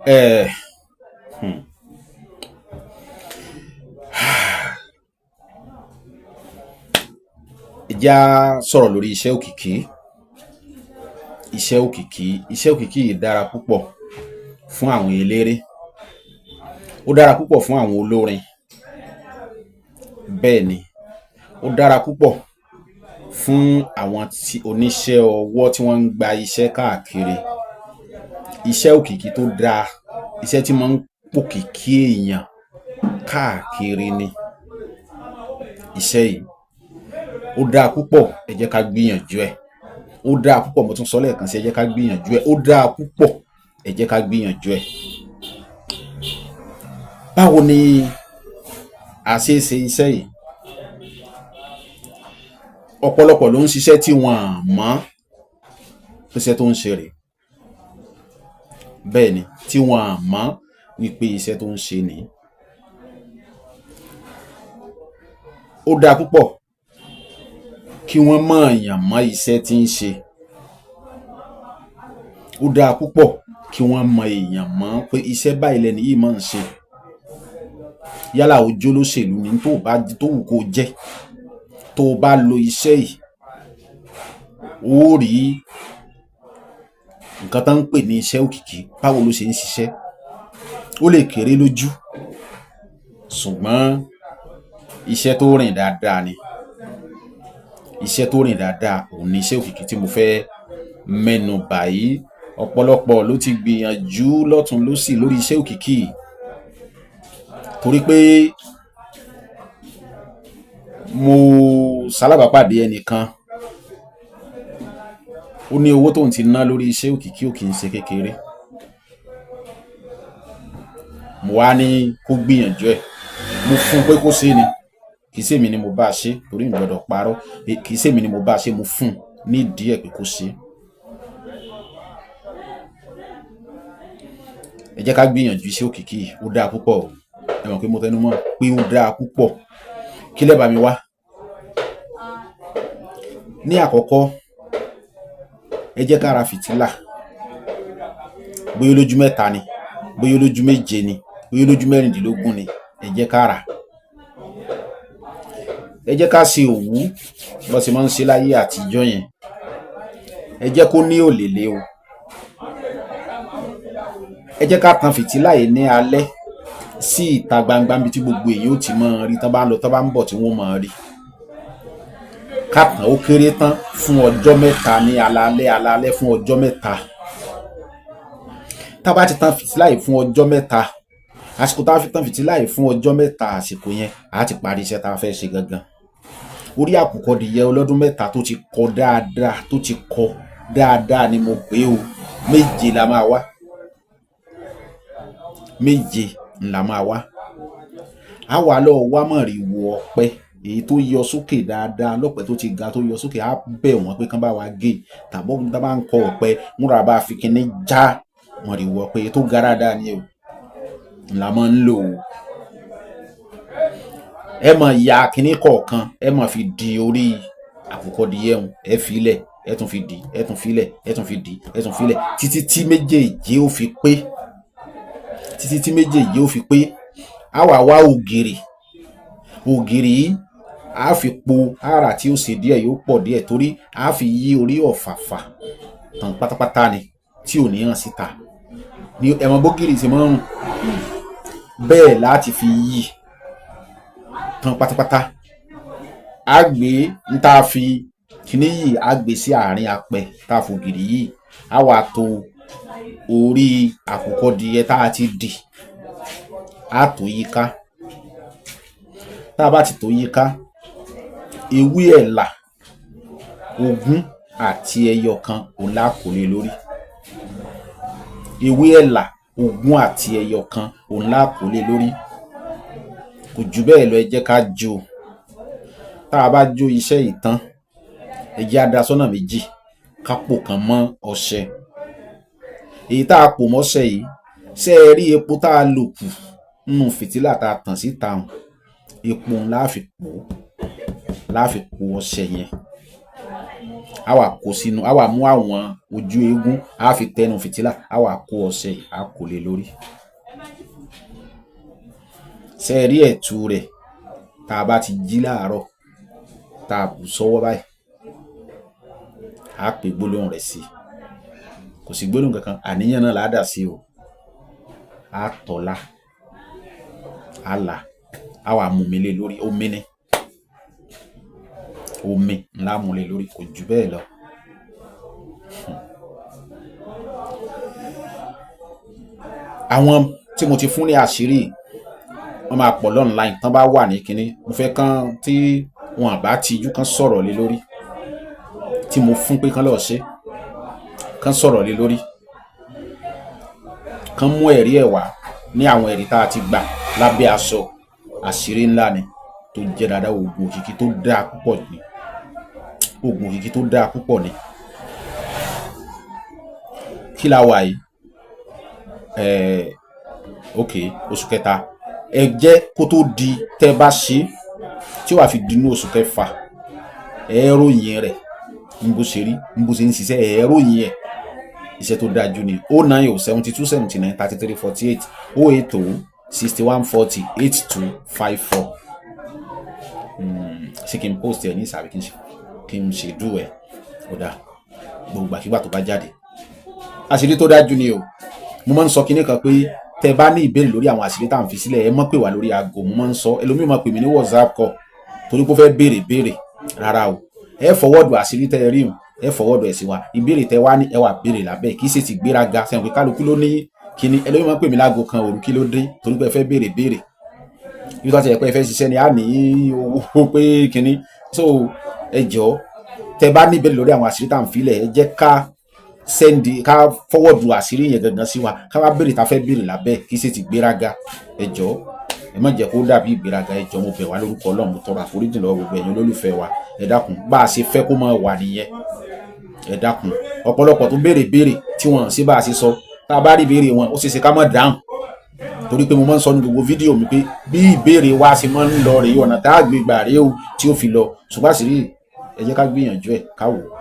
Ẹ hmm. Ẹ jẹ́ á sọ̀rọ̀ lórí iṣẹ́ òkìkí. Iṣẹ́ òkìkí, iṣẹ́ òkìkí yìí dára púpọ̀ fún àwọn eléré, ó dára púpọ̀ fún àwọn olórin, bẹ́ẹ̀ ni, ó dára púpọ̀ fún àwọn tí oníṣẹ́ ọwọ́ tí wọ́n ń gba iṣẹ́ káàkiri. Iṣẹ́ òkìkí tó dáa, iṣẹ́ tí máa ń pòkìkí èèyàn káàkiri ni iṣẹ́ yìí. Ó dáa púpọ̀, ẹ jẹ́ ká gbìyànjú ẹ̀. Ó dáa púpọ̀, mo tún sọ lẹ́ẹ̀kan sí, ẹ jẹ́ ká gbìyànjú ẹ̀. Ó dáa púpọ̀, ẹ jẹ́ ká gbìyànjú ẹ̀. Báwo ni a ṣe é ṣe iṣẹ́ yìí? Ọ̀pọ̀lọpọ̀ ló ń ṣiṣẹ́ tí wọn ò mọ̀ iṣẹ́ tó ń ṣe rèé. Bẹ́ẹ̀ ni, tí wọn ò mọ̀ wípé iṣẹ́ tó ń ṣe nìí. Ó dáa púpọ̀ kí wọ́n mọ̀ọ̀yàn mọ́ iṣẹ́ tí ń ṣe. Ó dáa púpọ̀ kí wọ́n mọ èèyàn mọ́ pé iṣẹ́ báyìí lẹni yìí máa ń ṣe. Yálà o jólóṣèlú ni, tó bá tó wù kó jẹ́, tó o bá lo iṣẹ́ yìí, o ó rí nǹkan tán ń pè ní iṣẹ́ òkìkí, báwo ló ṣe ń ṣiṣẹ́. Ó lè kéré lójú, ṣùgbọ́n iṣẹ́ tó rìn dáadáa ni. Iṣẹ́ tó rìn dáadáa òun ni iṣẹ́ òkìkí tí mo fẹ́ mẹ́nu bà yìí. Ọ̀pọ̀lọpọ̀ ló ti gbìyànjú lọ́tùn lósì lórí iṣẹ́ òkìkí yìí, torí pé mo ṣalábàápàdé ẹnìkan, ó ní owó tóun ti ná lórí iṣẹ́ òkìkí ò kì í ṣe kékeré. Mo wá ní kó gbìyànjú ẹ̀, mo fún un pé kó ṣe é ni, kì í ṣèmi ni mo bá a ṣe, torí mi ò gbọdọ̀ parọ́, kì í ṣèmi ni mo bá a ṣe, mo fún un ní díẹ̀ pé kó ṣe é. Ẹ jẹ́ ká gbìyànjú iṣẹ́ òkìkí yìí, ó dáa púpọ̀ o. Ẹ mọ̀ pé mo tẹnu mọ́ pé ó dáa púpọ̀. Kí lẹ́ bá mi wá? Ní àkọ́kọ́, ẹ jẹ́ ká ra fìtílà. Bóyá olójú mẹ́ta ni, bóyá olójú méje ni, bóyá olójú mẹ́rìndínlógún ni, ẹ jẹ́ ká rà á. Ẹ jẹ́ ká ṣe òwú bọ́n ṣe máa ń ṣe láyé àtijọ́ yẹn. Ẹ jẹ́ kó ní òlèlé o. Ẹ jẹ́ ká tan fìtílà yìí ní alẹ́ sí ìta gbangba níbi tí gbogbo èèyàn ó ti máa rí, tán bá ń lọ, tán bá ń bọ̀, tí wọ́n ó máa rí. Ká tàn ó kéré tán fún ọjọ́ mẹ́ta ní alaalẹ́ alaalẹ́ fún ọjọ́ mẹ́ta. Tá bá ti tan fìtílà yìí fún ọjọ́ mẹ́ta, àsìkò tá a fi tan fìtílà yìí fún ọjọ́ mẹ́ta, àsìkò yẹn á ti parí iṣẹ́ tá a fẹ́ ṣe gangan. Orí àkùkọdìyẹ ọlọ́dún mẹ́ta tó ti kọ dáadáa, tó ti kọ dáadáa ni mo pè é o. Méje la máa wá. Méje la máa wá. Á wá lọ wá mọ̀rìwò ọ̀pẹ, èyí tó yọ sókè dáadáa, lọ́pẹ tó ti ga tó yọ sókè, á bẹ̀ wọ́n pé kán bá wa gé, tàbí tán bá ń kọ ọ̀pẹ, wọ́n rọra bá fi kinní já mọ̀rìwò ọ̀pẹ, èyí tó ga dáadáa ni o, la máa ń lò o. Ẹ máa ya kinní kọ̀ọ̀kan, ẹ máa fi di orí àkùkọdìyẹ un, ẹ fi lẹ̀, ẹ tún fi dì, ẹ tún fi lẹ̀, ẹ tún fi dì, ẹ tún fi lẹ̀, títí tí méjèèjì ó fi pé, títí tí méjèèjì ó fi pé. Á wá wá ògìrì, ògìrì yìí á fi po á rà tí ó ṣe díẹ̀, yóò pọ̀ díẹ̀, torí á fi yí orí ọ̀fàfà tán pátápátá ni, tí ò ní hàn síta. Ní ẹ mọ bógìrì ṣe máa ń rùn, bẹ́ẹ̀ láti fi yí tán pátápátá. Á gbé n tá a fi kinní yìí, á gbé sí àárín apẹ tá a fògìrì yìí, á wá to orí àkùkọdìyẹ tá a ti dì, á tò ó yíká. Tá a bá ti tò ó yíká, ewé ẹ̀là ogún àti ẹyọ kan òun lá kó lé lórí. Ewé ẹ̀là ogún àti ẹyọ kan òun lá kó lé lórí. Kò jù bẹ́ẹ̀ lọ, ẹ jẹ́ ká jó. Tá a bá jó iṣẹ́ yìí tán, ẹ jẹ́ á dá sọ́nà méjì, ká pò kan mọ́ ọṣẹ. Èyí tá a pò mọ́ṣẹ yìí, ṣé ẹ rí epo tá a lò kù nínú fìtílà tá a tàn síta un, epo un lá fi pò ó, lá fi po ọṣẹ yẹn. A wà kó sínú, a wà mú àwọn ojú eégún, a fi tẹnu fìtílà, a wà kó ọṣẹ yìí, a kò lè lórí. Ṣé ẹ rí ẹ̀tù rẹ̀? Tá a bá ti jí láàárọ̀, tá a bù sọ́wọ́ báyìí, a pè gbólóhùn rẹ̀ sí. Kò sí gbólóhùn kankan, àníyàn náà là á dà sí o. A tọ̀la, a là, a wà mú mi lé lórí. Omi ni, omi ńlá mú lé lórí, kò jù bẹ́ẹ̀ lọ. Àwọn tí mo ti fún ní àṣírí, wọ́n máa pọ̀ online tán bá wà ní kinní. Mo fẹ́ kán tí wọn bá tijú kán sọ̀rọ̀ lé lórí, tí mo fún pé kán lọ́ọ́ ṣe, kán sọ̀rọ̀ lé lórí, kán mú ẹ̀rí ẹ̀ wá ní àwọn ẹ̀rí tá a ti gbà lábẹ́ aṣọ. Àṣírí ńlá ni tó jẹ́ dáadáa, oògùn òkìkí tó dáa púpọ̀ ni, oògùn òkìkí tó dáa púpọ̀ ni. Kí la wà yìí? Ok, oṣù kẹta. Ẹ jẹ́ kó tó di tẹ́ bá ṣe tí wàá fi dínú oṣù kẹfà, ẹ ròyìn rẹ̀ ní bó ṣe rí, ní bó ṣe ń ṣiṣẹ́, ẹ ròyìn ẹ̀. Iṣẹ́ tó dájú ni. 090 72 79 33 48, 080 61 40 82 54. Ṣé kí n post ẹ ní ìsàbí kí n ṣe dú ẹ? Ó dáa, gbogbo àkígbà tó bá jáde, àṣírí tó dájú ni o. Mo máa ń sọ kinní kan pé tẹ bá ní ìbéèrè lórí àwọn àṣírí tá à ń fi sílẹ̀, ẹ mọ́ pè wá lórí aago. Mo máa ń sọ, ẹlòmíì máa pè mí ní WhatsApp call torí pé ó fẹ́ béèrè béèrè. Rárá o, ẹ forward àṣírí tẹ ẹ rí hùn, ẹ forward ẹ̀ sí wa. Ìbéèrè tẹ wá ní, ẹ wà béèrè lábẹ́. Kì í ṣe ti gbéraga sẹ́yìn pé kálukú ló ní kíní. Ẹlòmíì máa pè mí láago kan òru, kí ló dé? Torí pé ẹ fẹ́ béèrè béèrè. Ibi tó ti yẹ pé ẹ fẹ́ ṣiṣẹ́ ni a ní owó pé kíní. So ẹ jọ̀ọ́, tẹ bá ní ìbéèrè lórí àwọn àṣírí tá à ń filẹ̀, ẹ jẹ́ ká send, ká forward àṣírí yẹn gangan sí wa, ká wá béèrè tá a fẹ́ béèrè lábẹ́. Kì í ṣe ti gbéraga. Ẹ jọ̀ọ́, ẹ má jẹ́ kó dàbí ìgbéraga. Ẹ jọ̀ọ́, mo bẹ̀ wá lórúkọ Ọlọ́run, mo tọrọ àforíjì lọ́wọ́ gbogbo ẹ̀yin olólùfẹ́ wa. Ẹ dákun, bá a ṣe fẹ́ kó máa wà nìyẹn. Ẹ dákun, ọ̀pọ̀lọpọ̀ tó béèrè béèrè tí wọ́n ṣe bá a ṣe sọ, tá a bá rí ìbéèrè wọn, ó ṣeé ṣe ká má dáhùn, torí pé mo máa ń sọ ní gbogbo fídíò mi pé bí ìbéèrè wa ṣe máa ń lọ rèé, ọ̀nà tá a gbé gbà rèé o tí ó fi lọ. Ṣùgbọ́n àṣírí, ẹ jẹ́ ká gbìyànjú ẹ̀ ká wò ó.